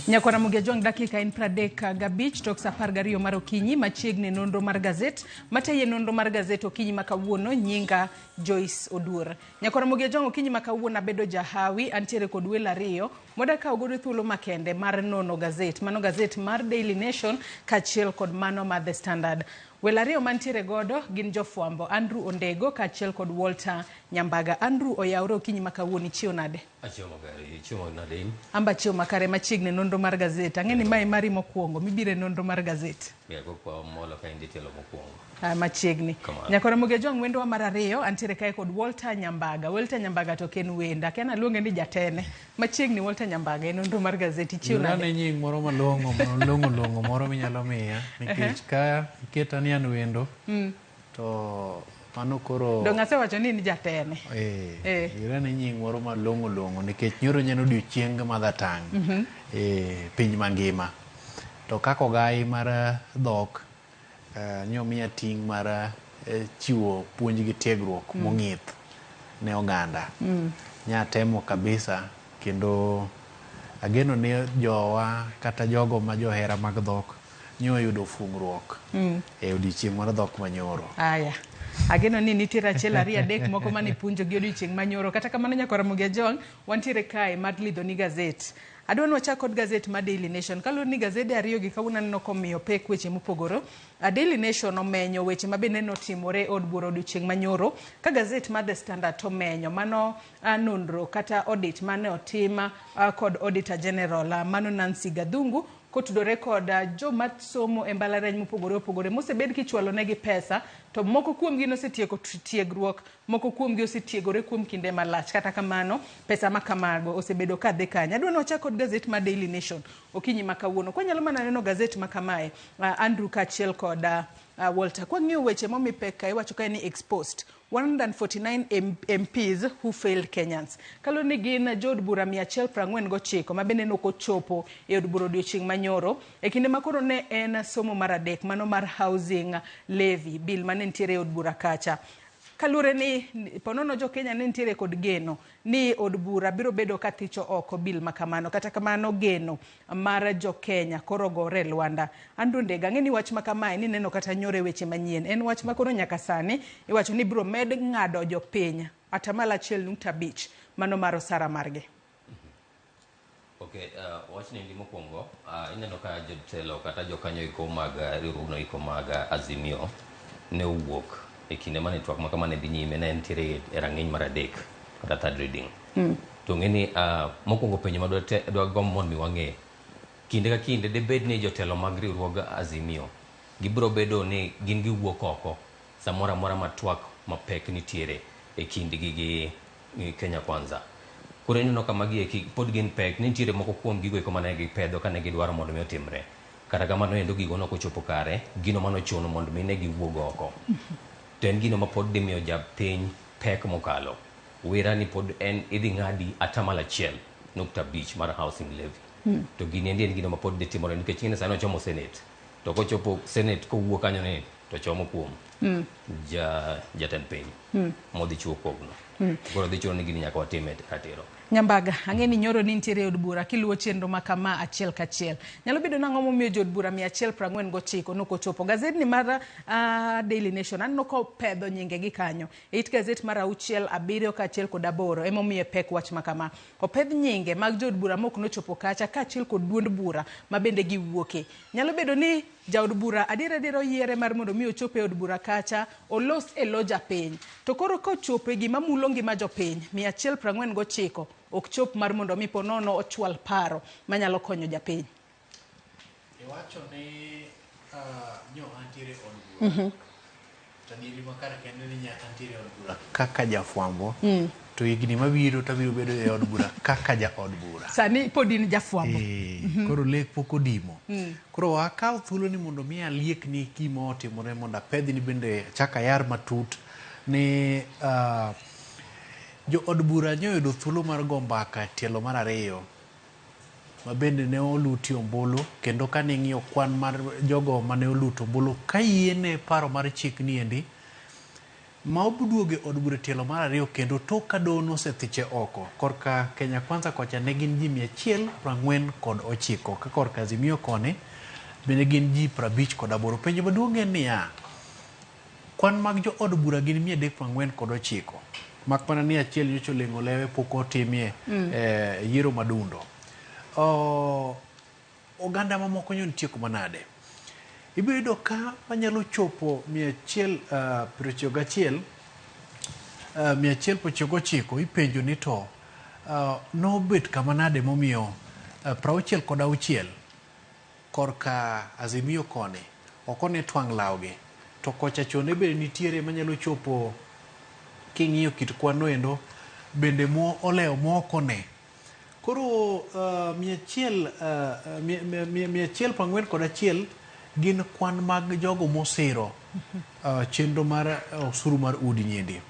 Nyakwara Mugia Jwang' dakika en 35 tok saa 12 mar okinyi machiegni nonro mar gazet mataye nonro mar gazet okinyi ma kawuono nyinga Joyce Oduor. Nyakwara Mugia Jwang' okinyi ma kawuono abedo jahawi antiere kod welo ariyo moda kawo godo thuolo makende mar nono gazet mano gazet mar Daily Nation kaachiel kod mano mar The Standard. Welo ariyo mantiere godo gin jofwambo Andrew Ondego kaachiel kod Walter Nyambaga. Andrew oyawre okinyi ma kawuono ichiew nade? Achiewo maber, ichiewo nade in? Amba achiew makare machiegni e nonro mar gazet. Ang'e ni mae mari mokwongo mibiro e nonro mar gazet. Yeah, kokwa molo ka in jatelo mokwongo. Ah, machiegni. Kamano. Nyakora Mugia Jwang' wendowa mar ariyo antiere kae kod Walter Nyambaga. Walter Nyambaga to ok en wenda, akia naluonge ni jatene. Machiegni Walter Nyambaga e nonro mar gazet ichiew Yud nade? ane nying moro malong'o malong'o long'o moro minyalo miya nikech ka iketa ni an wendo to mano koro Donge asewacho ni in jatene. Eh, Eh. yud ane nying moro malong'o long'o nikech nyoro ne en odiochieng Mother Tongue e piny mangima. To kaka ogai mar dhok nyomiya ting' mar chiwo puonj gi tiegruok mong'ith ne oganda. Nyatemo kabisa kendo ageno ni jowa kata jogo ma johera mag dhok nyoyudo fungruok e odiochieng' mar dhok manyoro. Aya. Ageno ni nitiere achiel ariyo adek moko mane ipuonjo gi odiochieng' manyoro. Kata kamano nyakwara Mugia Jwang' wantiere kae mar lidho ni gazet. Adwa ni wachak kod gazet mar Daily Nation. Kaluwore ni gazede ariyo gi kawuono aneno komiyo pek weche mopogore. Daily Nation omenyo weche ma bende notimore e od bura odiochieng' manyoro. Ka gazet mar The Standard to omenyo mano nonro kata audit mane otim kod Auditor General mano Nancy Gathungu kotudore kod joma somo e mbalariany mopogore opogore mosebed kichwalo negi pesa to moko kuomgi nosetieko tiegruok moko kuomgi osetiegore kuom kinde malach. Kata kamano, pesa ma kamago osebedo ka dhi kanye? Adwa ni wachak kod gazet mar Daily Nation okinyi ma kawuono. Kwanyalo mana neno gazet ma kamae, Andrew kaachiel kod Walter. Kwang'iyo weche momi pek ka, iwacho kae ni exposed 149 MPs who failed Kenyans. Kaluwore ni gin jood bura 149 ma bende nok ochopo e od bura odiochieng' manyoro e kinde ma koro ne en somo mar adek mano mar housing levy bill mane nitiere e od bura kacha. Kaluwore ni ponono jo Kenya ne nitiere kod geno ni od bura biro bedo ka thicho oko bill ma kamano. Kata kamano geno mar jo Kenya koro ogore e lwanda. Andrew Ndega, ang'e ni wach ma kamae ni neno kata nyoro e weche manyien. En wach ma koro nyaka sani iwacho ni biro med ng'ado jopiny atamalo 1.5 mano mar osara margi. Okay, wachni endi mokwongo, ineno ka jotelo kata jokanyo eko mag riwruogno eko mag Azimio ne owuok e kinde mane twak ma kama ne dhi nyime ne nitiere e rang'iny mar adek kata third reading. To ng'e ni mokwongo penjo ma dwa gomb mondo mi wang'e, kinde ka kinde debed ni jotelo mag riwruog Azimio gibiro bedo ni gin giwuok oko samoro amora ma twak mapek nitiere e kindgi gi Kenya Kwanza. Koro ineno ka magi eki pod gin pek, ne nitiere moko kuom gigo eko mane gipedho kane gidwaro mondo mi otimre. Kata kamano endo gigo nok ochopo kare, gino mane ochuno mondo mi ne giwuog oko. To en gino ma pod dhi miyo japiny pek mokalo. Wira ni pod en idhi ng'adi atamalo 1.5 mar housing levy. To gini endi en gino ma pod dhi timore nikech ing'e ni sani ochomo Senate. To kochopo Senate kowuok kanyo ni to chomo kuom jatend piny modhi chiwo kogno. Koro dhi chuno ni gini nyaka watime ratiro. Nyambaga, ang'e ni nyoro ni nitiere e od bura kiluwo chenro ma kama achiel kachiel. Nyalo bedo nang'o momiyo jood bura 149 nok ochopo. Gazedni mar Daily Nation aneno kopedho nyingegi kanyo. E it gazet mar 6, 7 kaachiel kod 8 emomiye pek wach ma kama. Opedh nyinge mag jood bura mok nochopo kacha kaachiel kod duond bura ma bende giwuoke. Nyalo bedo ni jaod bura adier adier oyiere mar mondo mi ochop e od bura kacha olos e lo japiny. To koro kochopo e gima mulo ngima jopiny, 149 ok chop mar mondo mi ponono ochwal paro manyalo konyo japiny. Iwacho ni nyo antiere e od bura. To adieri ma kar kende ni nya antiere e od bura kaka jafwambo to higni mabiro to abiro bedo e od bura kaka ja od bura. Sani pod in jafwambo. Koro lek pok odimo. Koro akaw thuolo ni mondo mi aliekni gima otimore mondo apedhni bende achak ayar matut ni jo od bura nyoyudo thuolo mar go mbaka e tielo mar ariyo ma bende ne olutie ombulu kendo kane ing'iyo kwan mar jogo mane oluto ombulu ka yiene paro mar chik ni endi Ma obuduogo e od bura e tielo mar ariyo kendo tok ka doho nosethiche oko. Korka Kenya Kwanza kocha ne gin ji 149 ka korka Azimio koni bende gin ji 58. Penjo maduong' en niya, kwan mag jo od bura gin 349 mak mana ni achiel nyocha oleng'o lewe pok otimie yiero madundo. Oganda mamoko nyo nitie kuma nade? Ibiro yudo ka manyalo chopo 191, 199 ipenjo ni to nobet kama nade momiyo 66 korka Azimio koni ok one twang' lawgi to kocha chonde bende nitiere manyalo chopo king'iyo kit kwan noendo bende mo olewo moko ne. Koro 141 gin kwan mag jogo mosiro chenro mar osuru mar udi nyiendi.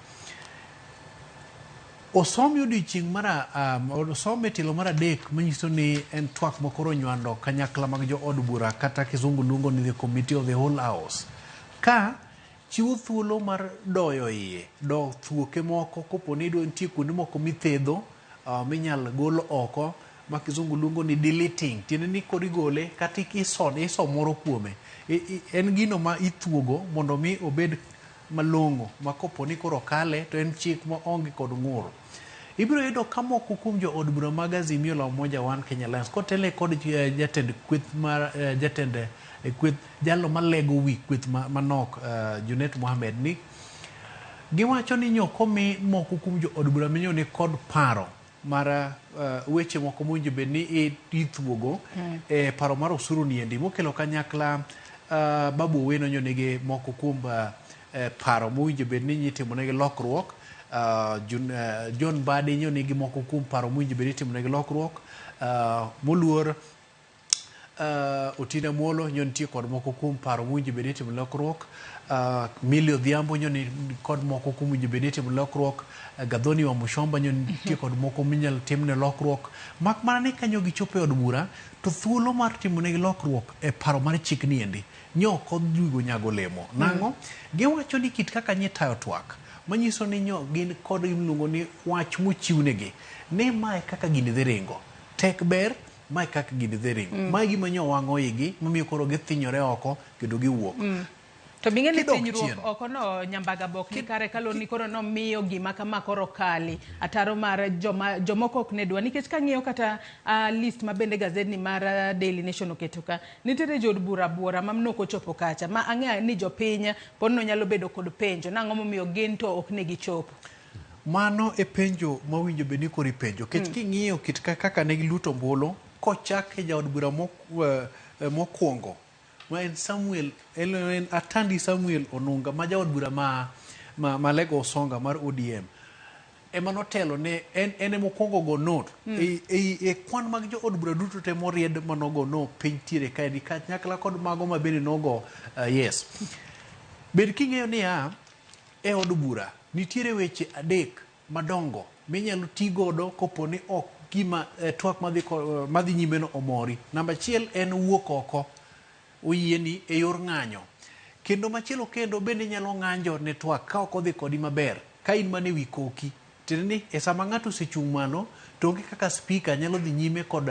Osomi odiochieng' mar osome tielo mar adek manyiso ni en twak makoro onywando kanyakla mag jo od bura kata kizungu luongo ni the committee of the whole house. Ka chiwo thuolo mar doyo iye, do thuoke moko kopo ni nitie kuonde moko mithedho minyal gol oko ma kizungu luongo ni deleting, tiende ni koro igole kata iso moro kuome. En gino ma ithuogo mondo mi obed malong'o ma kopo ni koro kale to en chik ma onge kod ng'ur. Ibiro yudo ka moko kuom jo od bura mag Azimio la Umoja One Kenya Alliance kotelne kod jatend kweth mar jatend kweth jalo malego wi kweth manok Junet Mohamed ni giwacho ni nyokomi moko kuom jo od bura minyo ni kod paro mar weche moko mowinjo bed ni ithuogo e paro mar osuru niendi mokelo kanyakla Babu Owino nyo nigi moko kuom paro mowinjo bed ni itimonegi lokruok. John Mbadi nyo nigi moko kuom paro mowinjo bed ni itimonegi lokruok. Moluor Otiende Amollo nyo nitie kod moko kuom paro mowinjo bed ni itimo lokruok. Millie Odhiambo nyo ni kod moko kuom mowinjo bed ni itimo lokruok. Gathoni wa Muchomba nyo nitie kod moko minyalo timne lokruok. Mak mana ni kanyo gichopo e od bura to thuolo mar timonegi lokruok e paro mar chik niendi nyo ok odhigo nyago olemo. Nang'o? Giwacho ni kit kaka nyitayo twak manyiso ni nyo gin kod gimiluongo ni wach mochiwnegi ni mae kaka gini dhi ringo. Tek ber mae kaka gini dhi ringo. Mae gima nyo wang'o igi momiyo koro githinyore oko kendo giwuok. To bing'e ni Kidok thinyruok chien. oko no Nyambaga bok ni kare kaluwore ni koro nomiyo gima kama koro kali ataro mar jomoko ok ne dwa nikech kang'iyo kata list ma bende gazedni mar Daily Nation oketo ka nitiere jood bura buora ma nok ochopo kacha ma ang'eyo ni jopiny pod no nyalo bedo kod penjo nang'o momiyo gin to ok ne gichopo. Mano e penjo mawinjo bed ni koro ipenjo nikech king'iyo kit kaka ne giluto ombulu kochak e jaod bura mokwongo ma en Samuel, en Atandi Samuel Onunga ma jaod bura ma Lego Osonga mar ODM ema notelo ne en ema okwongo go no e kwan mag jood bura duto te moried manogo no piny tiere kaendi kanyakla kod mago ma bende nogo yes. Bed king'eyo niya e od bura nitiere weche adek madongo minyalo ti godo kopo ni ok gima twak madhi nyime no omori. Namba achiel en wuok oko oyieni e yor ng'anyo. Kendo machielo kendo bende inyalo ng'anjo ne twak ka ok odhi kodi maber ka in mana e wi koki. Tiende ni e sama ng'ato osechung' malo to onge kaka speaker nyalo dhi nyime kod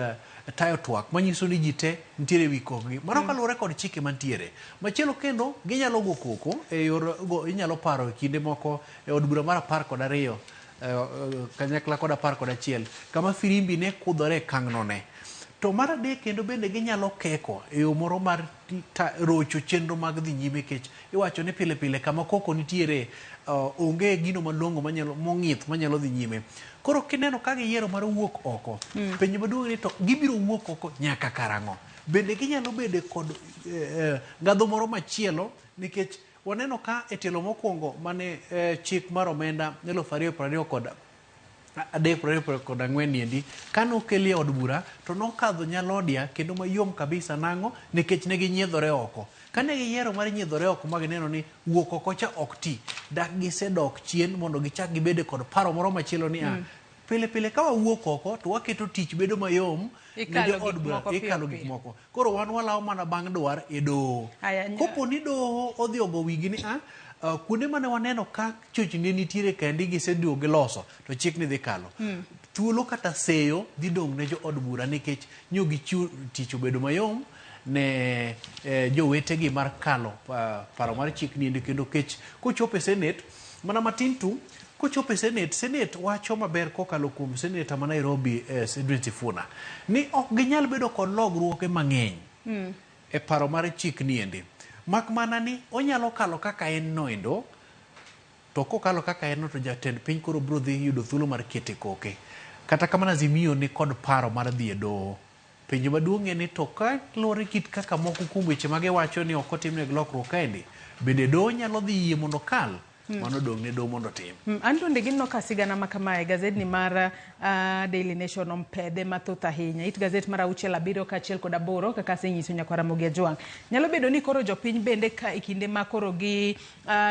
tayo twak manyiso ni ji te nitiere e wi kokgi. Mano kaluwore kod chike mantiere. Machielo kendo ginyalo go koko e yor go, inyalo paro e kinde moko e od bura mar 12 kanyakla kod 11 kama firimbi ne kudhore e kang'no ne. To mar adek kendo bende ginyalo keko e yo moro mar rocho chenro mag dhi nyime kech iwacho ni pile pile kama koko nitiere onge gino malong'o manyalo mong'ith manyalo dhi nyime. Koro kineno ka giyiero mar wuok oko, penjo maduong' ni to gibiro wuok oko nyaka karang'o? Bende ginyalo bedo kod ngadho moro machielo nikech waneno ka e tielo mokwongo mane chik mar omenda 2023 3 24 niendi kane okeli e od bura to nokadho nyalodia kendo mayom kabisa nang'o nikech ne ginyiedhore oko. Kane giyiero mar nyiedhore oko ma gineno ni wuok oko cha ok ti, dak gisedok chien mondo gichak gibede kod paro moro machielo ni Pile pile ka wawuok oko to waketo tich bedo mayom ne Ikalo jood gik bura, moko piyo ikalo gik piyo. moko. Koro wan walawo mana bang' dwar e doho. Aya, Kopo ni doho odhi ogo wigi ni a kuonde mane waneno ka chochni ne nitiere kaendi giseduogo giloso to chik ni dhi kalo. Thuolo kata seyo dhi dong' ne jood bura nikech nyo gichiwo tich obedo mayom ne jowetegi mar kalo paro mar chik ni endi kendo kech kochopo e Senate mana matin tu kochopo e Senate, Senate wacho maber kokalo kuom Senator ma Nairobi Edwin Sifuna ni ok ginyal bedo kod logruoge mang'eny e paro mar chik ni endi. Mak mana ni onyalo kalo kaka en no endo, to kokalo kaka en no to jatend piny koro biro dhi yudo thuolo mar kete koke. Kata kamano Azimio ni kod paro mar dhi e doho. Penjo maduong' en ni to ka luwore kit kaka moko kuom weche ma giwacho ni ok otimnegi lokruok kaendi, bende doho nyalo dhi yie mondo okal? Mano dong' ne doho mondo otim. An to ndigi neno ka sigana ma kamae gazedni mar Daily Nation ompedhe mathoth ahinya. It gazet mar 6, 7 kaachiel kod 8 kaka asenyiso nyakwar Ramogi Ajwang'. Nyalo bedo ni koro jopiny bende ka e kinde ma koro gi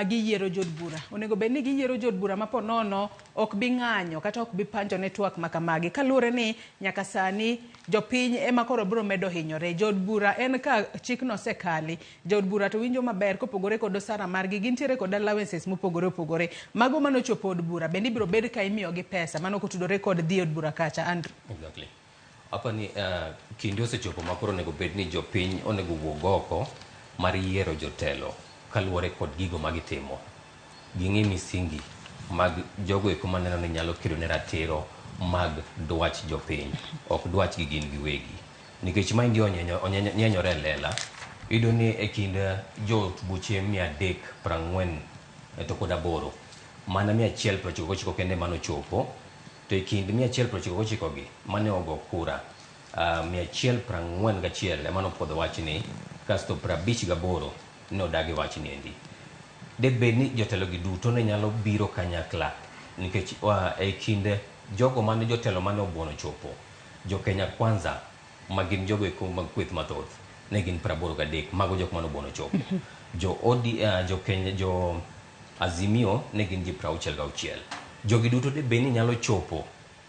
giyiero jood bura. Onego bed ni giyiero jood bura ma po nono ok bi ng'anyo kata ok bi panjo ne twak ma kamagi. Kaluwore ni nyaka sani jopiny ema koro biro medo hinyore. Jood bura en ka chikno osekali, jood bura to winjo maber kopogore kod osara margi, gintiere kod allowances mopogore opogore. Mago manochopo od bura bende ibiro bed ka imiyogi pesa mano kotudore kod dhi e od bura kacha. Andrew. Exactly. Apa ni kinde osechopo ma koro onego bed ni jopiny onego wuog oko mar yiero jotelo kaluwore kod gigo ma gitimo. Ging'i misingi mag jogo eko maneno ni nyalo kedo ne ratiro mag dwach jopiny, ok dwachgi gin giwegi. Nikech maendi onyenyore e lela, iyudo ni e kind jood buche 348 to mana 199 kende manochopo, to e kind 199 gi mane ogo kura, 141 ema nopuodho wachni, kasto 58 ne odagi wachni endi. Debed ni jotelo gi duto ne nyalo biro kanyakla nikech e kind jogo mane jotelo mane obuono chopo, jo Kenya Kwanza ma gin jogo eko mag kweth mathoth ne gin 83, mago jok mane obuono chopo. Jo OD, jo Kenya, jo Azimio ne gin ji 66. Jogi duto debed ni nyalo chopo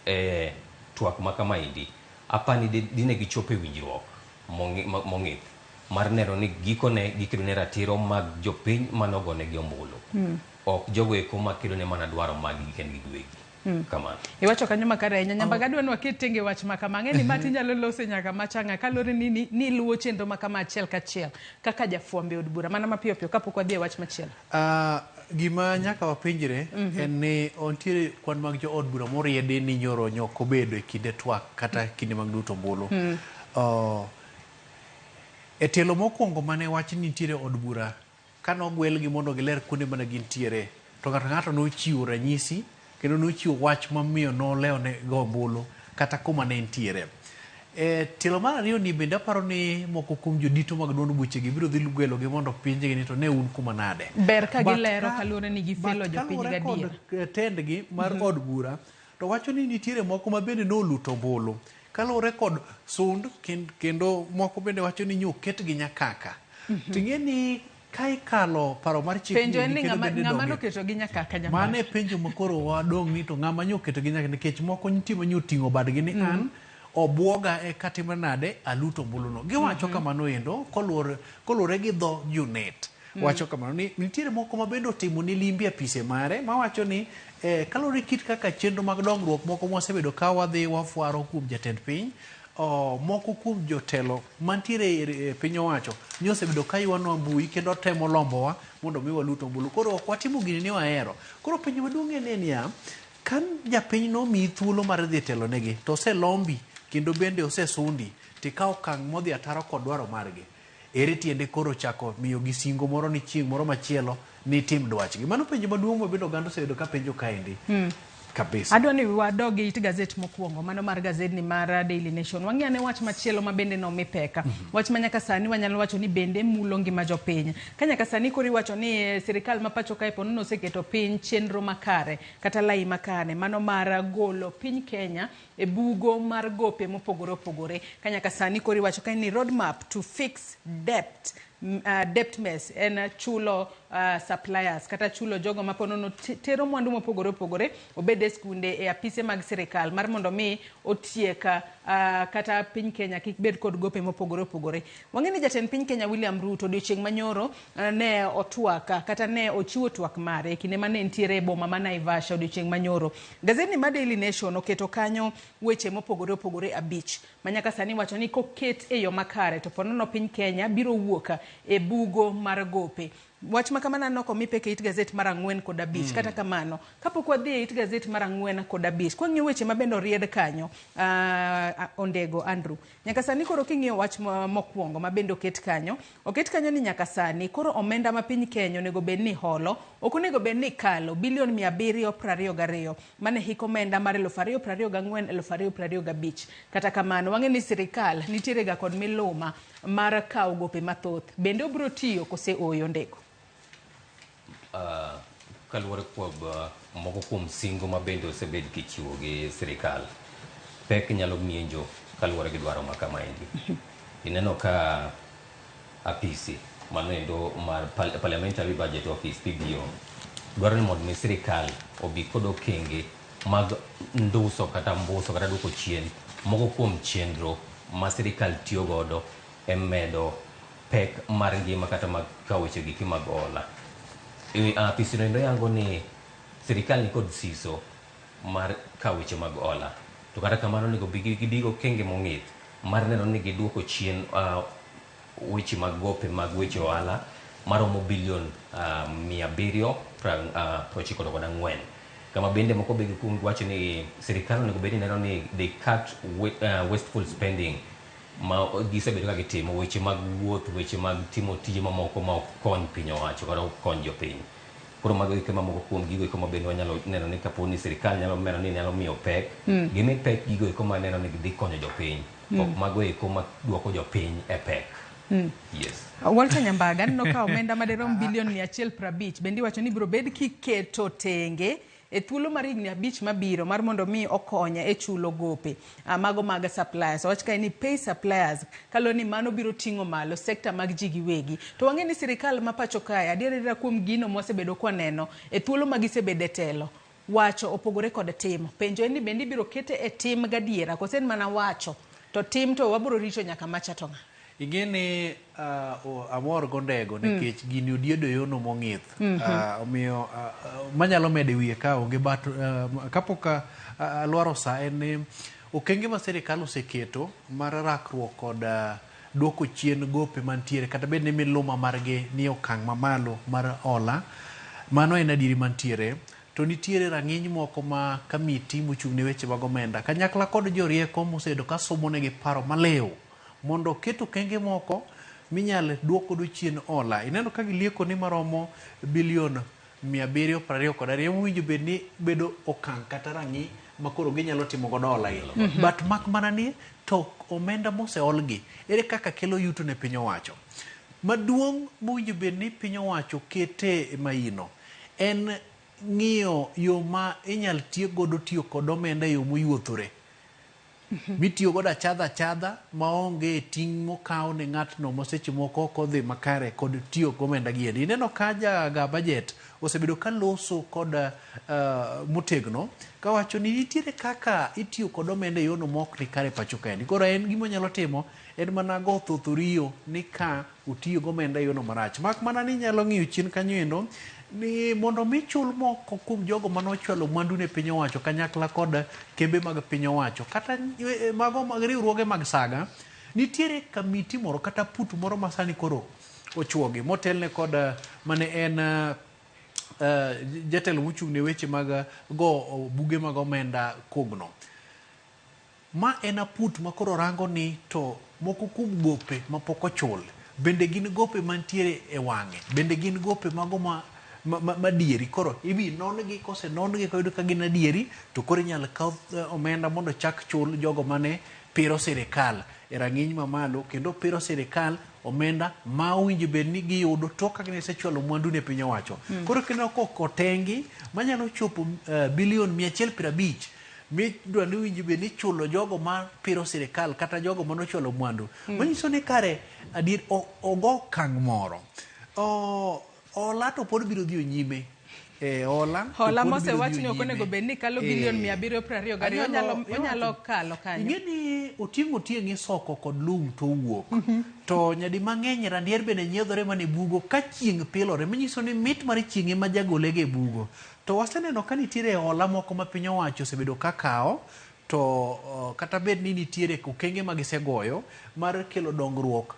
e twak ma kamaendi, apani dine gichopo e winjruok mong'ith mar neno ni gikone gikedo ne ratiro mag jopiny manogonegi ombulu. Ok jogo eko makedo ne mana dwaro maggi kendgi giwegi. Kamano. Iwacho kanyo makare ahinya. Nyambaga adwa ni waket tenge wach ma kama. Ang'e ni ma tinyalo lose nyaka machanga kaluwore ni iluwo chenro ma kama achiel kachiel kaka jafwambo e od bura. Mana mapiyo piyo kapok wadhi e wach machielo. Gima nyaka wapenjre en ni ontiere kwan mag jood bura moriedi ni nyoro nyok obedo e kinde twak kata kinde mag luto ombulu. E tielo mokwongo mane wach ni nitiere od bura kanogwelgi mondo giler kuonde mane gintiere to ng'ato ng'ato nochiwo ranyisi kendo nochiwo wach mamiyo nolewo ne go ombulu kata kuma ne entiere. E tielo mar ariyo ni bende aparo ni moko kuom jodito mag duond buchegi biro dhi gwelogi mondo penjgi ni to ne un kuma nade. Ber ka gilero kaluwore ni gifelo jopiny kaluwore gadier. kod tendgi mar od bura to wacho ni nitiere moko ma bende noluto ombulu kaluwore kod sund kendo moko bende wacho ni nyoketgi nyakaka. Ting'e ni ka ikalo paro mar chik Penjo en ni ng'ama noketo gi nyakaka Nyambaga. Mano e penjo ma koro wadong' ni to ng'ama nyoketo gi nyakaka nikech moko nitie ma nyoting'o badgi ni an obuoga e katimre nade aluto ombuluno. Giwacho kamano endo koluwore gi dho Junet. Wacho kamano ni nitiere moko ma bende otimo ni limbi apise mare mawacho ni kaluwore kit kaka chenro mag dongruok moko mwasebedo ka wadhi wafwaro kuom jatend piny, moko kuom jotelo mantiere e piny owacho nyosebedo ka ywanwa mbui kendo temo lombowa mondo mi walut ombulu. Koro ok watimo gini ni wahero. Koro penjo maduong' en niya, ka japiny nomiyi thuolo mar dhi telo negi to oselombi kendo bende osesundi tikawo okang' modhi ataro kod dwaro margi, ere tiende koro chako miyogi singo moro ni chieng' moro machielo ni tim dwachgi? Mano penjo maduong' ma bende oganda osebedo ka penjo kaendi. Kabisa. Adwa ni wadog e it gazet mokwongo, mano mar gazedni mar Daily Nation. Wang'i ane wach machielo ma bende nomi peka. Wach ma nyaka sani wanyalo wacho ni bende mulo ngima jopiny. Ka nyaka sani koro iwacho ni sirikal ma pacho kae po nono oseketo piny chenro makare kata lai makare, mano mar golo piny Kenya e bugo mar gope mopogore opogore. Ka nyaka sani koro iwacho kae ni roadmap to fix debt Debt mess en chulo suppliers kata chulo jogo ma ponono tero mwandu mopogore opogore, obed e skunde, e apise mag sirikal, mar mondo mi otiek kata piny Kenya kik bed kod gope mopogore opogore. Wang'e ni jatend piny Kenya William Ruto odiochieng' manyoro ne otwak kata ne ochiwo twak mare e kinde mane entiere e boma ma Naivasha odiochieng' manyoro. Gazetni mar Daily Nation oketo kanyo weche mopogore opogore abich ma nyaka sani wacho ni koket e yo makare to ponono piny Kenya biro wuok e bugo mar gope. Wach ma kamano aneno komi pek e it gazet mar 4 kod 5. Kata kamano, kapok wadhi e it gazet mar 4 kod 5, kwang'iyo weche ma bende oried kanyo, Ondego Andrew, nyaka sani koro king'iyo wach mokwongo ma bende oket kanyo ni nyaka sani koro omenda ma piny Kenya onego bed ni holo, ok onego bed ni kalo bilion 722 mane hik omenda mar 2024 2025. Kata kamano, wang'e ni sirikal nitiere ga kod miluma mar kawo gope mathoth. Bende obiro tiyo kose ooyo, Ondego? Kaluwore kuom moko kuom singo ma bende osebed kichiwo gi sirikal, pek nyalo mienjo kaluwore gi dwaro ma kamaendi. Ineno ka apisi mano endo mar Parliamentary Budget Office, PBO, dwaro ni mondo mi sirikal obi kod okenge mag nduso kata mbuso kata duoko chien moko kuom chenro ma sirikal tiyo godo e medo pek mar ngima kata mag kawo weche giki mag hola. Apisi no endo yango ni sirikal nikod siso mar kawo weche mag hola, to kata kamano onego gibi gi okenge mong'ith mar neno ni giduoko chien weche mag gope mag weche ohala maromo bilion 794, kama bende moko be wacho ni sirikal onego bed ni neno ni they cut wasteful spending ma gisebedo ka gitimo, weche mag wuoth, weche mag timo tije mamoko ma ok kony piny owacho kata ok kony jopiny. Koro mago eko mamoko kuom gigo eko ma bende wanyalo neno ni kapo ni sirikal nyalo neno ni nyalo miyo pek, gimi pek gigo eko ma neno ni dhi konyo jopiny, ok mago eko ma duoko jopiny e pek. Yes. Walter Nyambaga, aneno ka omenda madirom bilion 150 bende iwacho ni biro bed kiketo tenge e thuolo mar higni 5 mabiro mar mondo mi okonye e chulo gope mago mag suppliers. Owach kae ni pay suppliers, kaluwore ni mano biro ting'o malo sekta mag ji giwegi. To wang'e ni sirikal ma pacho kae, adier adiera kuom gino mwasebedo kwaneno e thuolo ma gisebedo e telo, wacho opogore kod timo. Penjo en ni bende ibiro kete e tim gadiera kose en mana wacho to tim to wabiro rito nyaka macha to ng'a? Ing'e ni amor gondego nikech gini odiedo e yono mong'ith. Omiyo manyalo medo e wiye ka onge, but kapok alwaro sa, en ni okenge ma sirikal oseketo mar rakruok kod duoko chien gope mantiere, kata bed ni miluma margi ni okang' mamalo mar hola, mano en adieri mantiere. To nitiere rang'iny moko ma kamiti mochung' ne weche mag omenda kanyakla kod jorieko mosebedo ka somo negi paro maliw mondo oket okenge moko minyal duok godo chien hola. Ineno ka gilieko ni maromo bilion 722 mowinjo bed ni bedo okang' kata rang'i ma koro ginyalo timo godo hola gi. But mak mana ni to omenda moseolgi, ere kaka kelo yuto ne piny owacho? Maduong' mowinjo bed ni piny owacho kete maino en ng'iyo yo ma inyal tiek godo tiyo kod omenda e yo moyuothore mitiyo godo achadha achadha maonge ting' mokaw ne ng'atno ma seche moko ok odhi makare kod tiyo gomenda gi endi. Ineno ka jaga budget osebedo ka loso kod motegno kawacho ni nitiere kaka itiyo kod omenda e yono mok ni kare pacho kaendi. Koro en gima onyalo timo en mana go thothoriyo ni ka otiyo gomenda e yono marach. Mak mana ni inyalo ng'iyo chien kanyo endo ni mondo mi chul moko kuom jogo manochwalo mwandu ne piny owacho kanyakla kod kembe mag piny owacho kata mago mag riwruoge mag saga, nitiere kamiti moro kata put moro ma sani koro ochuogi motelne kod mane en jatelo mochung' ne weche mag go buge mag omenda kogno. Ma en aput ma koro rango ni to moko kuom gope mapok ochul bende gin gope mantiere e wang'e, bende gin gope mago ma madieri. Koro ibi non gi, kosenon gi koyud ka gin adieri, to koro inyalo kaw omenda mondo chak chul jogo mane piro sirikal e rang'iny mamalo kendo piro sirikal omenda ma owinjo bed ni giyudo tok ka gisechwalo mwandu ne piny owacho. Koro kineno kok otengi manyalo chopo bilion 150. Midwa ni winji bed ni ichulo jogo ma piro sirikal kata jogo mane ochwalo mwandu. Manyiso ni kare adier ogo okang' moro. Hola to pod biro dhiyo nyime. Eh, hola to Hola pod biro mosewach dhiyo ni ok nyime. onego bed ni kalo bilion 722, onyalo kalo kanyo. Ing'e ni otieng' otieng' isoko kod lum to owuok. To nyadi mang'eny randier bende nyiedhore mana e bugo ka chieng' pilore. Manyiso ni mit mar chieng' ema jagolego e bugo. To waseneno ka nitiere hola moko ma piny owacho osebedo ka kawo to kata bed ni nitiere okenge ma gisegoyo mar kelo dongruok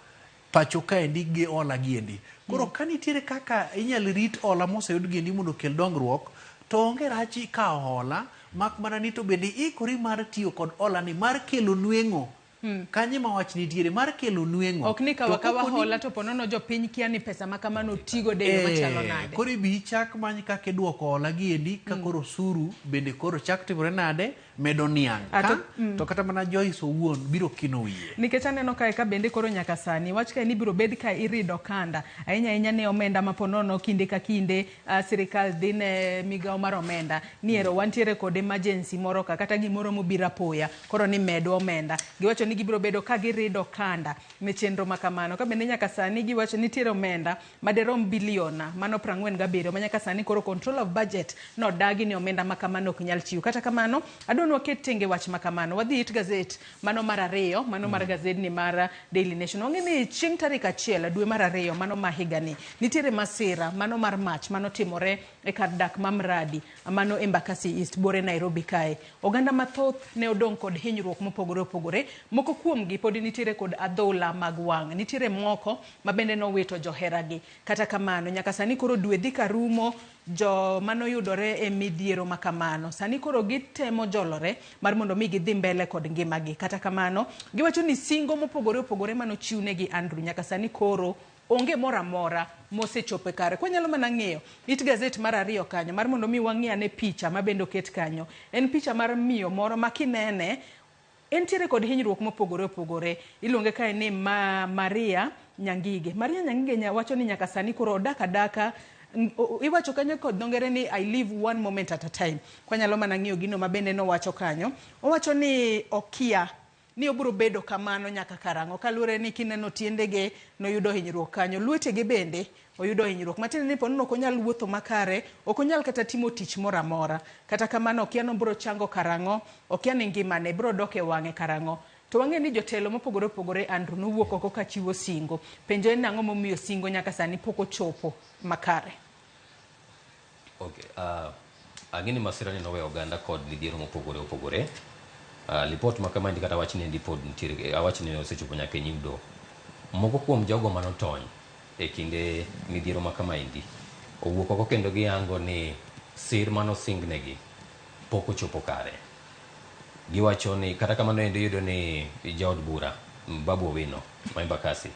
pacho kaendi gi hola giendi. Koro ka nitiere kaka inyal rit hola moseyud giendi mondo okel dongruok, to onge rach ikawo hola mak mana ni to bende iikori mar tiyo kod hola ni mar kelo nweng'o. Kanyo ema wach nitiere mar kelo nweng'o. Ok ni kawa To kawa kapo ni hola to ponono jopiny kia ni pesa ma kamano otigo de yo machalo nade. Koro ibi ichak many kaka iduoko hola giendi ka koro osuru bende koro chak timore nade medo niang' ka to kata mana Joyce owuon biro kino wiye. Nikech aneno kae ka bende koro nyaka sani wach kae ni biro bed ka irido kanda ahinya ahinya ne omenda ma ponono kinde ka kinde sirikal dhi ne migawo mar omenda ni ero wantiere kod emergency moro ka kata gimoro mobiro apoya koro ni medwa omenda. Giwacho ni gibiro bedo ka girido kanda ne chenro ma kamano. Ka bende nyaka sani giwacho nitiere omenda maderom bilion mano 47 ma nyaka sani koro control of budget nodagi ni omenda ma kamano ok nyal chiw. Kata kamano adwa ni waket tenge wach ma kamano. Wadhi it gazet mano mar ariyo, mano mar gazedni mar Daily Nation. Wang'e ni chieng' tarik 1 dwe mar 2 mano ma higani nitiere masira mano mar mach manotimore e kar dak ma Mradi mano Embakasi East bore Nairobi kae. Oganda mathoth ne odong' kod hinyruok mopogore opogore. Moko kuomgi pod nitiere kod adhola mag wang'. Nitiere moko ma bende nowito joheragi. Kata kamano nyaka sani koro dwe dhi karumo jo manoyudore e midhiero ma kamano. Sani koro gitemo jolore mar mondo mi gidhi mbele kod ngimagi. Kata kamano giwacho ni singo mopogore opogore manochiwnegi Andrew nyaka sani koro onge moro amora mosechopo e kare. Kwanyalo mana ng'iyo it gazet mar 2 kanyo mar mondo mi wang'i ane picha ma bende oket kanyo. En picha mar miyo moro ma kinene entiere kod hinyruok mopogore opogore. Iluonge kae ni Maria Nyangige. Maria Nyangige wacho ni nyaka sani koro odak adaka. Iwacho kanyo kod dho ngere ni I live one moment at a time. Kwanyalo mana ng'iyo gino ma bende nowacho kanyo. Owacho ni okia ni obiro bedo kamano nyaka karang'o. Kaluwore ni kineno tiendege noyudo hinyruok kanyo. Lwetege bende oyudo hinyruok. Matiende ni ponono ok onyal wuotho makare, ok onyal kata timo tich moro amora. Kata kamano okia ni obiro chango karang'o, okia ni ngimane biro dok e wang'e karang'o. To wang'e ni jotelo mopogore opogore Andrew nowuok oko ka chiwo singo. Penjo en ang'o momiyo singo nyaka sani pok ochopo makare? Okay, ang'e ni masira ni noweyo oganda kod midhiero mopogore opogore. Lipot ma kama kata wach ni pod nitiere, awach ni osechopo nyaka e nyim doho. Moko kuom jogo manotony e kinde midhiero ma kamaendi owuok oko kendo giyango ni sir manosingnegi pok ochopo kare. Giwacho ni kata kamano endo iyudo ni jaod bura Babu Owino ma Embakasi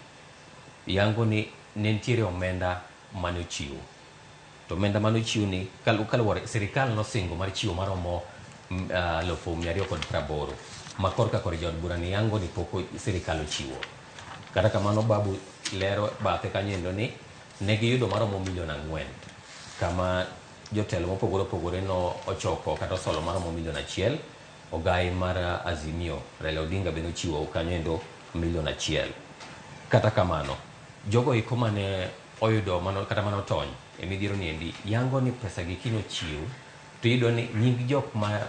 yango ni ne nitiere omenda mane ochiw. To omenda mane ochiw ni kaluwore sirikal nosingo mar chiwo maromo 280,000 ma korka kor jaod bura ni yango ni pok sirikal ochiwo. Kata kamano Babu lero bathe kanyo endo ni ne giyudo maromo milion 4 kama jotelo mopogore opogore no ochoko kata osolo maromo milion 1. Ogai mar Azimio Raila Odinga bende ochiwo kanyo endo milion 1. Kata kamano jogo eko mane oyudo mano kata mane otony e midhiero ni endi yango ni pesa gi kino chiw to iyudo ni nying jok ma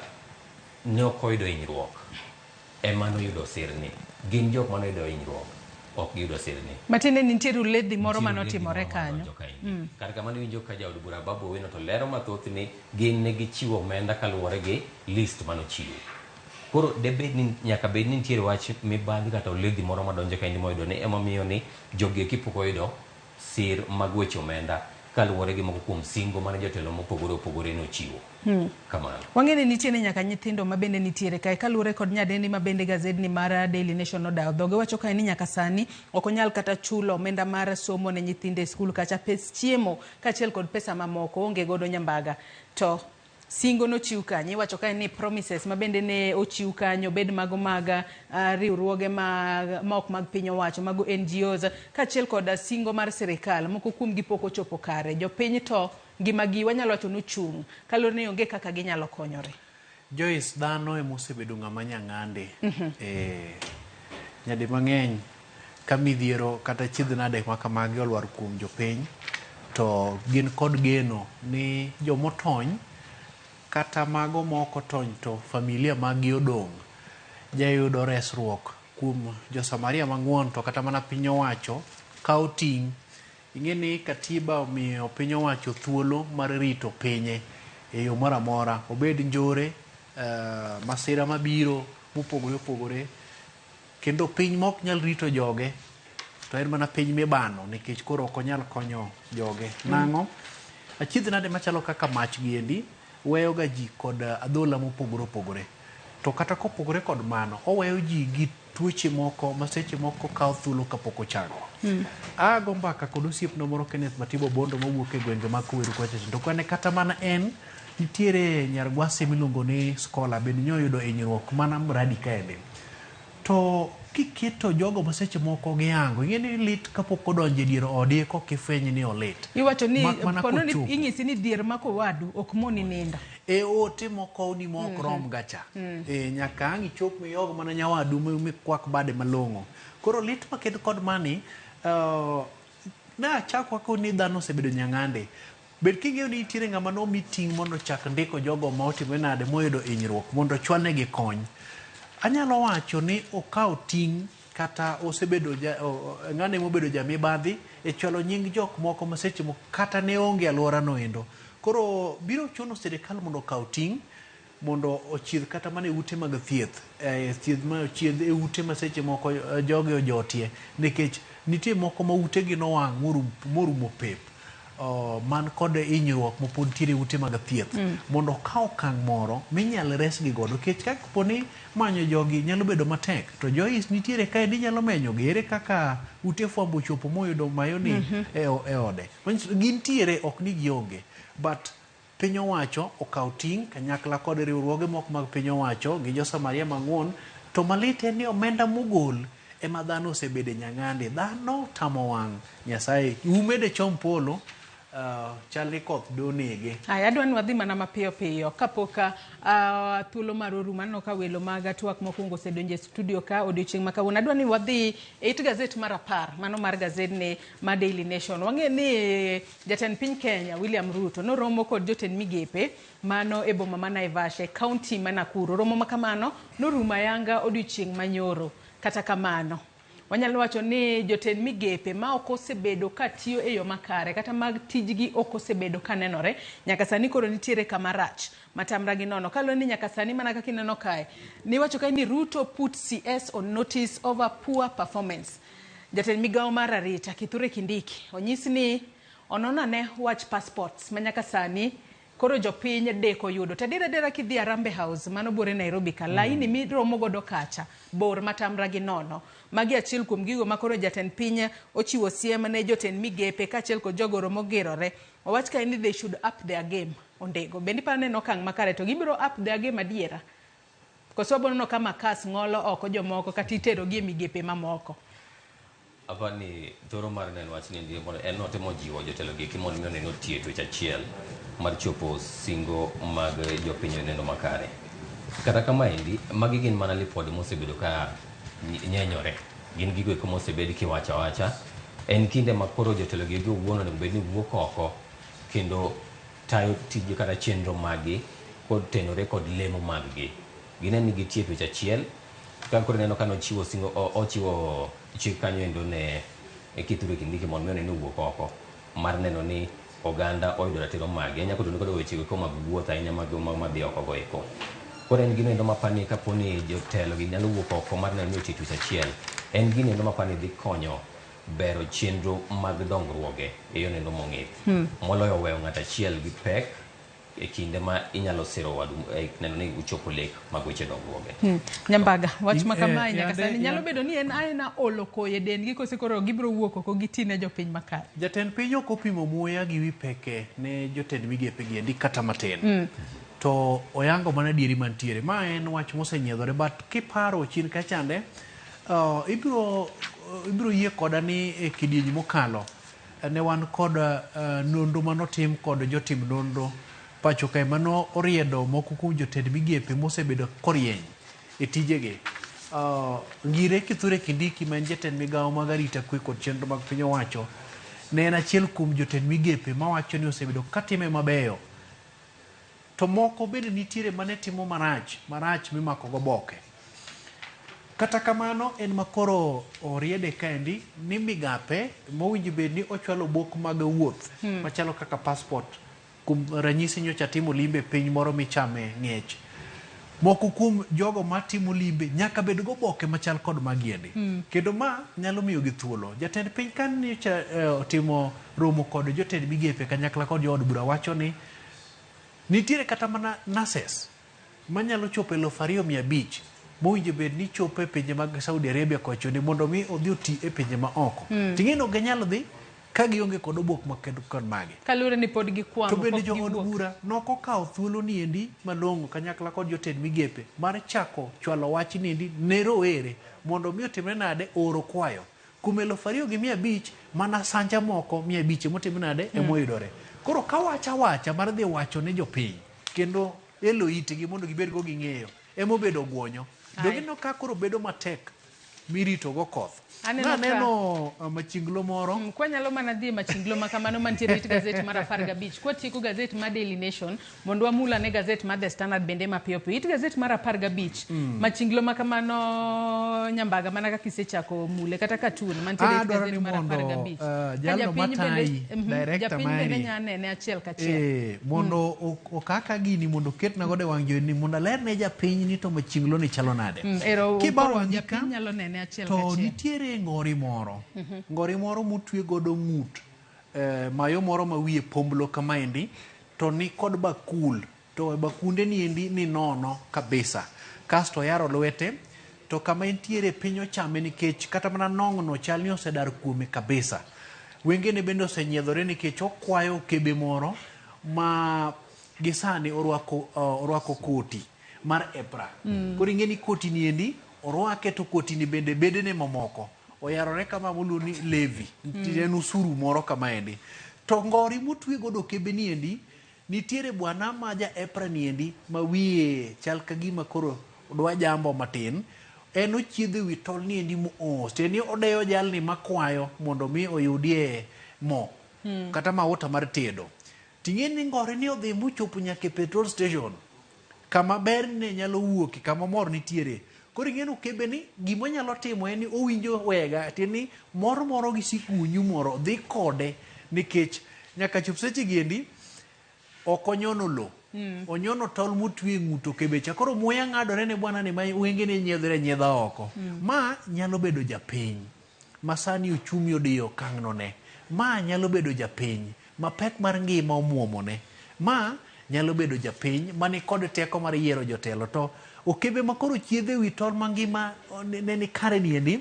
ne ok oyudo hinyruok ema noyudo sirni. Gin jok mane oyudo hinyruok ok giyudo sirni. Matiende ni nitiere uledhi moro mane otimore kanyo. Kata kamano iwinjo ka jaod bura Babu Owino to lero mathoth ni gin ne gichiwo omenda kaluwore gi list manochiw. Koro debed ni nyaka bed ni nitiere wach mibadhi kata oledhi moro madonjo kaendi moyudo ni emomiyo ni jogi eki pok oyudo sir mag weche omenda kaluwore gi moko kuom singo mane jotelo mopogore opogore nochiwo. Kamano. Wang'e ni nitiere nyaka nyithindo ma bende nitiere kae kaluwore kod nyadendi ma bende gazedni mar Daily Nation nodawo dhoge wacho kae ni nyaka sani ok onyal kata chulo omenda mar somo ne nyithindo e skul kacha pes chiemo kaachiel kod pesa mamoko onge godo nyambaga. To singo nochiw kanyo iwacho kae ni promises ma bende ne ochiw kanyo bed mago mag riwruoge ma ok mag piny owacho mago NGOs kaachiel kod singo mar sirikal moko kuom gi pok ochopo kare. Jopiny to ngimagi wanyalo wacho ni ochung' kaluwore ni onge kaka ginyalo konyore. Joyce, dhano ema osebedo ng'ama nyang'ande. Eh, nyadi mang'eny ka midhiero kata chiedh nade ma kamagi olwar kuom jopiny to gin kod geno ni jomotony kata mago ma ok otony to familia maggi odong' jayudo resruok kuom jo-Samaria mang'uon to kata mana piny owacho kawo ting'. Ing'e ni katiba omiyo piny owacho thuolo mar rito pinye e yo moro amora, obed njore, masira mabiro mopogore opogore, kendo piny ma ok nyal rito joge to en mana piny mibano nikech koro ok onyal konyo joge. Nang'o? Achiedh nade machalo kaka mach giendi weyo ga ji kod adhola mopogore opogore. To kata kopogore kod mano, oweyo ji gi tuoche moko ma seche moko kawo thuolo kapok ochango. Ago mbaka kod osiepna moro Kenneth Matibo Bondo mawuok e gwenge mag Koweru kocha to kwane kata mana en nitiere nyar Gwasi miluongo ni Skola bende nyoyudo hinyruok mana mradi kaendi. To kiketo jogo ma seche moko giyango, ing'e ni lit kapok odonjo e dier odi koka ifweny ni olit. Iwacho ni Mak mana pono ni kochopo. inyisi ni dhier mako wadu ok moni nindo. E ote mokowni ma ok rom ga cha. E, nyaka ang' ichop miyog mana nyawadu mikwak bade malong'o. Koro lit maked kod mani, nachako akoni ni dhano osebedo nyang'ande. Bed king'eyo ni nitiere ng'ama nomi ting' mondo ochak ndiko jogo ma otimore nade moyudo hinyruok mondo ochwalnegi kony. Anyalo wacho ni okawo ting' kata osebedo ng'ane mobedo jamibadhi e chwalo nying jok moko ma seche moko kata ne onge e alwora no endo. Koro biro chuno sirikal mondo okaw ting' mondo ochiedh kata mana e ute mag thieth, thieth ma ochiedh e ute ma seche moko jogi ojotie nikech nitie moko ma utegi nowang' morumo pep. Man kod hinyruok ma pod nitiere e ute mag thieth mondo okaw okang' moro minyal resgi godo nikech ka kapo ni manyo jogi nyalo bedo matek to Joyce nitiere kae ni nyalo menyogi ere kaka ute fwambo ochopo moyudo mayoni e ode. Manyiso gintiere ok ni gionge but piny owacho okaw ting' kanyakla kod riwruoge moko mag piny owacho gi jo-Samaria mang'won to malit en ni omenda mogol ema dhano osebede nyang'ande. Dhano otamo wang' Nyasaye ume de chom polo chal ni koth donege. Aya, adwa ni wadhi mana mapiyo piyo kapok thuolo mar orumo. Aneno ka welo mag twak mokwongo osedonjo e studio ka odiochieng' ma kawuono. Adwa ni wadhi e it gazet mar 10, mano mar gazedni mar Daily Nation. Wang'e ni jatend piny Kenya William Ruto noromo kod jotend migepe mano e boma ma Naivasha e kaunti ma Nakuru. Romo ma kamano norumo ayanga odiochieng' manyoro. Kata kamano, wanyalo wacho ni jotend migepe ma ok osebedo ka tiyo e yo makare kata mag tijgi ok osebedo ka nenore nyaka sani koro nitiere kama rach matamra gi nono. Kaluwore ni nyaka sani mana kaka ineno kae, niwacho kae ni Ruto put CS on notice over poor performance. Jatend migawo mar arita Kithure Kindiki onyis ni onon ane wach passports ma nyaka sani koro jopiny deko yudo. To adier adiera kidhi Harambee House mano buore Nairobi ka, laini miromo godo kacha bor matamra gi nono. Magi achiel kuom gigo ma koro jatend piny ochiwo siem ne jotend migepe kaachiel kod jogoro mogirore. Owach kae ni they should up their game. Ondego. Bende iparo ni en okang' makare to gibiro up their game adiera? Koso wabiro neno ka makas ng'olo oko jomoko kata itero gi e migepe mamoko? Apa ni thoro mar neno wach ni ndi mondo en notemo jiwo jotelo gi mondo mi oneno otiyo e twech achiel mar chopo singo mag jopiny neno makare. Kata kamaendi, magi gin mana lipode mosebedo ka nyenyore. Gin gigo eko mosebed kiwacho awacha. En kinde ma koro jotelo gi owuon onego bed ni wuok oko kendo tayo tije kata chenro maggi kotenore kod lemo maggi. Gine ni gitiyo e twech achiel. Ka koro ineno ka nochiwo singo, ochiwo chik kanyo endo ne Kithure Kindiki mondo mi one ni owuok oko mar neno ni oganda oyudo ratiro maggi. Ahinya kotenore kod weche eko mag wuoth ahinya mag madhi oko go eko. Koro en gino endo mapani kapo ni jotelo gi nyalo wuok oko mar neno ni otiyo twech achiel, en gino endo mapani dhi konyo bero chenro mag dongruoge e yono endo mong'ith. Moloyo weyo ng'ato achiel gi pek e kinde ma inyalo siro wadu e neno ni uchopo lek mag weche dongruoge. Nyambaga, wach ma kamae nyaka sani nyalo bedo ni en aena olo koyo e dendgi kose koro gibiro wuok oko giti ne jopiny makare. Jatend piny ok opimo muya gi wi peke ne jotend migepe gi endi kata matin. To oyango mana adieri mantiere. Ma en wach mosenyiedhore but kiparo chien kachande ibiro yie koda ni e kidieny mokalo ne wan kod nonro manotim kod jotim nonro pacho kae mano oriedo moko kuom jotend migepe mosebedo korieny e tijegi. Ngire Kithure Kindiki ma en jatend migawo mag arita kwe kod chenro mag piny owacho ne en achiel kuom jotend migepe mawacho ni osebedo katime mabeyo to moko bende nitiere mane timo marach marach mimako goboke. Kata kamano en makoro oriede kaendi ni migape mowinjo bed ni ochwalo obok mag wuoth machalo kaka passport kuom ranyisi nyocha timo limbe e piny moro michame ng'ech. Moko kuom jogo matimo limbe nyaka bed goboke machal kod magiendi. Kendo ma nyalo miyogi thuolo. Jatend piny ka nyocha otimo romo kod jotend migepe kanyakla kod jood bura wacho ni nitiere kata mana nurses manyalo chopo 2,500 mowinjo bed ni chopo e pinje mag Saudi Arabia kochoni mondo mi odhi oti e pinje ma oko. Ting'e ni ok ginyal dhi ka gionge kod obok maked kod magi. Kaluwore ni pod gikwamo, To bende pok jood giwuok. bura nokokawo thuolo niendi malong'o kanyakla kod jotend migepe mar chako chwalo wach niendi ne rowere mondo mi otimre nade oro kwayo. Kuom 2,500 mana sanja moko 500 emotim nade emoyudore. Koro ka wacha wacha mar dhi wacho ne jopiny kendo elo itgi mondo gibed go ging'eyo emobedo gwonyo. Aye. Donge ka koro bedo matek mirito go koth. Aneno ka- Naneno machinglo moro Kwanyalo mana dhi e machinglo ma kamano mantiere it gazet mar 15 kwatieko gazet mar Daily Nation mondo wamul ane gazet mar The Standard bende mapiyo piyo. It gazet mar 15 machinglo ma kamano Nyambaga mana kaka isechako mule kata katun mantiere it Adwaro gazet ni mar mondo, 15. Ka jalno japiny matayi, bende, director japiny bende mari. nya nene achiel kachiel. Mondo okaka gini mondo oketna godo e wang' jowi ni mondo alerne japiny ni to machinglo ni chalo nade. Ero Kibawo koro wang'i japiny ka, nyalo nene achiel to kachiel. nitiere ngori moro. Ngori moro motwe godo ng'ut mayo moro ma wiye pomblo kamaendi to ni kod bakul to e bakunde niendi ni nono kabisa. Kasto oyaro lwete to kama entiere piny ochame nikech kata mana nong'no chal ni osedar kuome kabisa. Wengene bende osenyiedhore nikech okwayo okebe moro ma gisani orwako koti mar EPRA. Koro ing'e ni koti niendi orwake to koti ni bende bedene mamoko oyarore kama moluong ni levy. En usuru moro kamaendi. To ngori motwe godo okebe niendi nitiere bwana ma ja EPRA niendi ma wiye chal ka gima koro dwa jambo matin. En ochiedho ewi tol niendi moos. Tiende ni odeyo jalni makwayo mondo mi oyudie mo kata mauta mar tedo. Ting'e ni ngori ni odhi mochopo nyaka e petrol station kama ber ne nyalo wuoke kama mor nitiere. Koro ing'e ni okebe ni gima onyalo timo en ni owinjo wega tiende ni mor moro gi sikunyu moro dhi kode nikech nyaka chop seche gi endi ok onyono lo. Onyono tol motwe e ng'ut okebe cha. Koro muya ng'adore ne bwana ni ma wengene nyiedhore anyiedha oko. Ma nyalo bedo japiny ma sani uchumi odiyo okang'no ne. Ma nyalo bedo japiny ma pek mar ngima omuomone. Ma nyalo bedo japiny mani kod teko mar yiero jotelo. To okebe ma koro chiedho ewi tol mangima ne ni kare niendi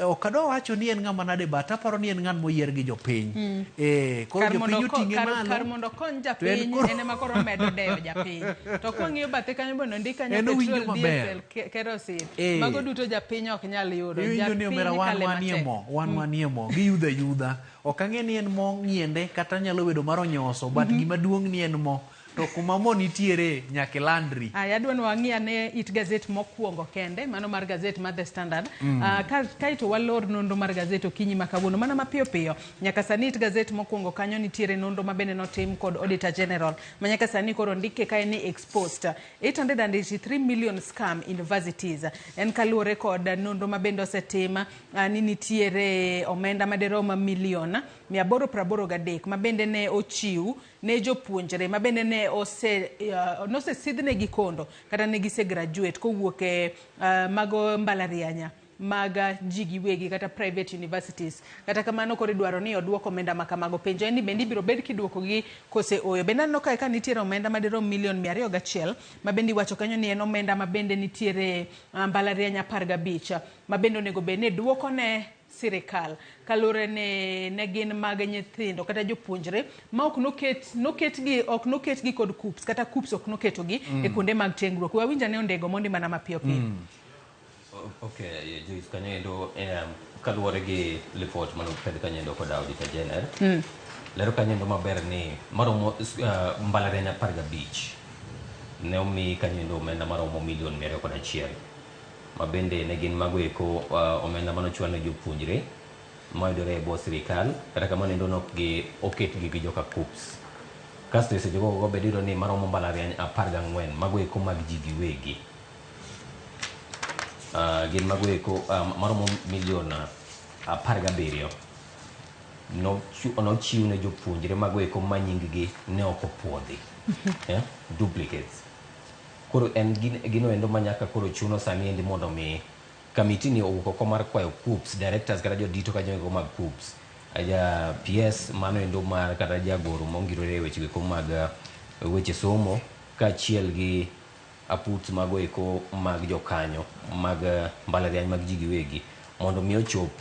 ok adwa wacho ni en ng'ama nade but aparo ni en ng'at moyier gi jopiny. Koro Kar mondo jopiny oting'e malo. Kar mondo okony To en japiny, koro en ema koro omedo deyo japiny. To kwang'iyo bathe kanyo bende ondik kanyo En owinjo petrol, maber. diesel, kerosene. Mago duto japiny ok nyal yudo. Iwinjo ni omera Japiny wan kale wanie matek. mo, wan wanie mo, giyudho ayudha. Ok ang'e ni en mo ng'iende kata nyalo bedo mar onyoso, but gima duong' ni en mo. To kuma mo nitiere nyaka ilandri. Aya, adwa ni wang'i ane it gazet mokwongo kende, mano mar gazet mar The Standard. Kaeto walor nonro mar gazet okinyi ma kawuono, mana mapiyo piyo. Nyaka sani it gazet mokwongo kanyo nitiere nonro ma bende notim kod Auditor General, ma nyaka sani koro ndike kae ni exposed 883 million scam universities. En kaluwore kod nonro ma bende osetim, ni nitiere omenda madirom milion 883 ma bende ne ochiw ne jopuonjre ma bende ne nosesidhnegi kondo kata ne gise graduate kowuok e mago mbalarianya mag ji giwegi kata private universities. Kata kamano koro idwaro ni oduok omenda ma kamago. Penjo en ni bende ibiro bed kiduokogi kose oyo. Bende aneno kae ka nitiere omenda madirom milion 201 ma bende iwacho kanyo ni en omenda ma bende nitiere mbalariany 15 ma bende onego bed ni duoko ne sirikal kaluwore ni ne gin mag nyithindo kata jopuonjre ma ok noketgi, ok noketgi kod KUCCPS kata KUCCPS ok noketogi e kuonde mag tiegruok. We awinj ane Ondego mondi mana mapiyo piyo. Okay, Joyce, kanyo endo kaluwore gi report mane opedh kanyo endo kod Auditor General. Lero kanyo endo maber ni maromo mbalariany 15 ne omi kanyo endo omenda maromo milion 201 ma bende ne gin mago eko omenda manochwal ne jopuonjre mayudore e bwo sirikal kata kamano endo nok gi oketgi gi joka KUCCPS. Kasto e seche go bende iyudo ni maromo mbalariany 14 mago eko mag ji giwegi. Gin mago eko maromo milion 17 nochiw ne jopuonjre mago eko ma nying gi ne ok opuodhi. Duplicates. Koro en gino endo ma nyaka koro chuno sani endi mondo mi kamiti ni owuok oko mar kwayo KUCCPS directors kata jodito kanyo eko mag KUCCPS ja PS mano endo mar kata jagoro mongirore e weche eko mag weche somo kaachiel gi aput mago eko mag jokanyo mag mbalariany mag ji giwegi mondo mi ochop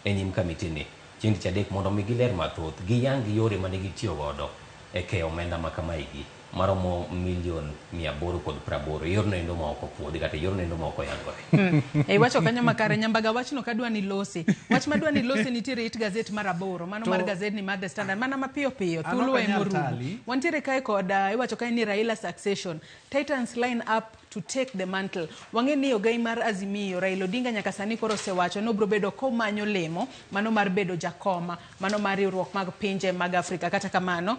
e nyim kamiti ni chieng' tich adek mondo mi giler mathoth giyang yore mane gitiyo godo e keyo omenda ma kamaegi maromo milion 880 yorno endo ma ok opuodhi kata yorno endo ma ok oyangore. Iwacho kanyo makare Nyambaga wachno kadwa ni losi. Wach madwa ni losi nitiere it gazet mar 8 mano mar gazet ni mar The Standard mana mapiyo piyo thuolo An ok anyal emorumo. tali. Wantiere kae kod iwacho kae ni Raila succession Titans line up to take the mantle. Wang'e ni ogai mar Azimio Raila Odinga nyaka sani koro osewacho ni obiro bedo komanyo lemo mano mar bedo jakoma mano mar riwruok mag pinje mag Afrika. Kata kamano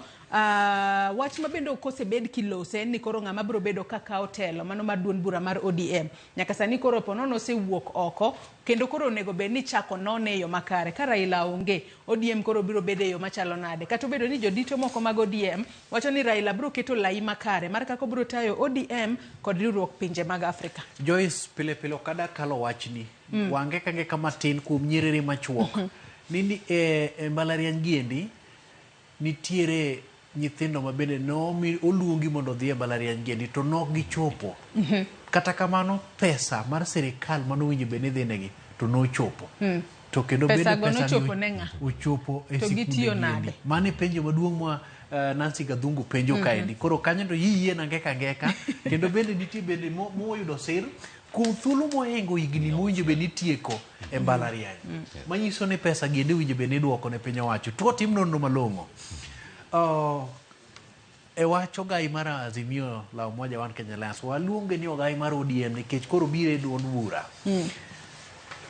wach ma bende ok osebed kilose en ni koro ng'ama biro bedo ka kawo telo mano mar duond bura mar ODM nyaka sani koro ponono osewuok oko kendo koro onego bed ni chako none e yo makare. Ka Raila onge ODM koro biro bedo e yo machalo nade? Kata obedo ni jodito moko mag ODM wacho ni Raila biro keto lai makare mar kaka obiro tayo ODM kod riwruok pinje mag Afrika. Joyce, pile pile ok ada kalo wachni. Wange ka ngeka matin kuom nyiriri machuok. Nini e mbalariany giendi nitiere nyithindo ma bende nomi oluongi mondo odhi e mbalariany giendi to nok gichopo. Kata kamano pesa mar sirikal manowinjo bed ni dhi negi to nochopo. To kendo Pesa bende go pesa nochopo ne ng'a? ochopo e To sikunde gitiyo giendi. nade? Mano e penjo maduong' ma Nancy Gathungu penjo kaendi. Koro kanyo to yiyie na ngeka ngeka kendo bende nitie bende moyudo sir kuom thuolo mohingo higni mowinjo bed ni tieko e mbalariany. Manyiso ni pesa giendi owinjo bed ni iduoko ne piny owacho. To otim nonro malong'o. E wach ogai mar Azimio la Umoja One Kenya Alliance waluonge ni ogai mar ODM nikech koro biro e duond bura.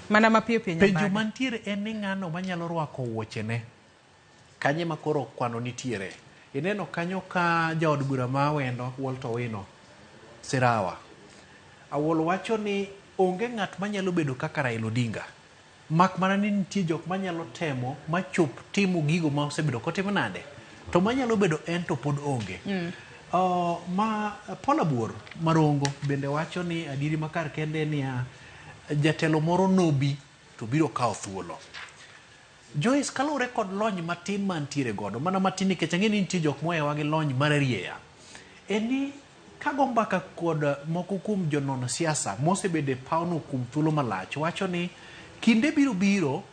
Mana mapiyo piyo Penjo Nyambaga. mantiere en ni ng'ano manyalo rwako wuochene. Kanye ma koro kwano nitiere. Ineno kanyo ka jaod bura ma Awendo Walter Owino Sirawa. Awuol wacho ni onge ng'at manyalo bedo kaka Raila Odinga. Mak mana ni nitie jok manyalo temo machop timo gigo ma osebedo kotimo nade. To manyalo bedo en to pod onge. Ma Paul Abuor Marongo bende wacho ni adieri makar kende niya jatelo moro nobi to biro kawo thuolo. Joyce, kaluwore kod lony matin mantiere godo, mana matin nikech ang'e ni nitie jok mohewa gi lony mararieya, en ni kago mbaka kod moko kuom jonon siasa mosebedo e pawno kuom thuolo malach, wacho ni kinde biro biro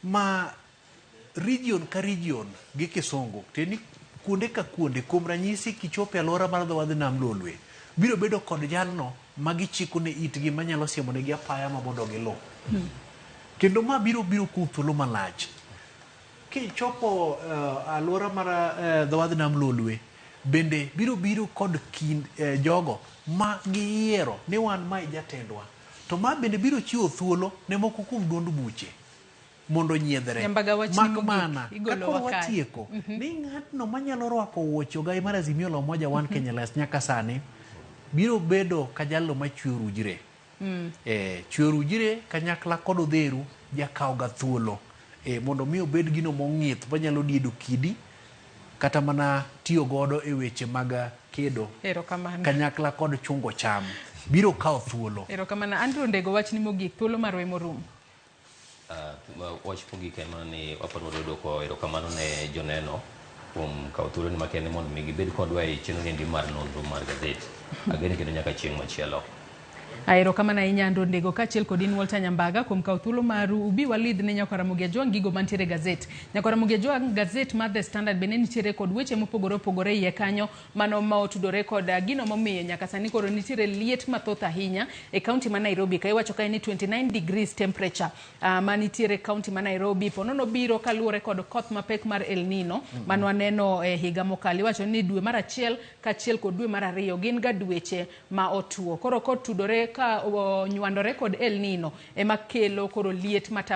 ma region ka region gi kisungu, tiende ni kuonde ka kuonde, kuom ranyisi kichopo e alwora mar dho wadh nam Lolwe, biro bedo kod jalno ma gichiko ne itgi manyalo siemo negi apaya ma mondo giluw. Kendo ma biro biro kuom thuolo malach. Kichopo alwora mar dho wadh nam Lolwe, bende biro biro kod kind jogo ma giyiero ni wan mae jatendwa. To ma bende biro chiwo thuolo ne moko kuom duond buche mondo onyiedhre. Nyambaga wach ni Mak mogik, mana, igolo ka koro wa kae. watieko, ni ng'atno manyalo rwako wuoche ogai mar Azimio la Umoja One Kenya Alliance nyaka sani biro bedo ka jalno machwe orujre. Chwe orujre kanyakla kod odheru jakawo ga thuolo. Mondo mi obed gino mong'ith manyalo diedo kidi kata mana tiyo godo e weche mag kedo Erokamano. kanyakla kod chungo cham biro kawo thuolo. Erokamano. Andrew Ndego, wach ni mogik, thuolo marwa emorumo. Wach mogik en mana ni waparo mondo duoko erokamano ne joneno kuom kawo thuolo ni makende mondo mi gibed kodwa e chenro niendi mar nonro mar gazet. Ageno kendo nyaka chieng' machielo. Erokamano ahinya Andrew Ndego kaachiel kod in Walter Nyambaga kuom kawo thuolo maru ubi walidh ne Nyakwar Ramogi Ajwang' gigo mantiere e gazet. Nyakwar Ramogi Ajwang' gazet mar The Standard bende nitiere kod weche mopogore opogore iye kanyo mano ma otudore kod gino momiyo nyaka sani koro nitiere liet mathoth ahinya e kaunti ma Nairobi ka iwacho kae ni 29 degrees temperature manitiere e kaunti ma Nairobi po nono biro kaluwore kod koth mapek mar El Nino mane waneno e higa mokalo. Iwacho ni dwe mar achiel kaachiel kod dwe mar ariyo gin ga dweche ma otuo. Koro kotudore ka onywandore kod El Nino ema kelo koro liet matamo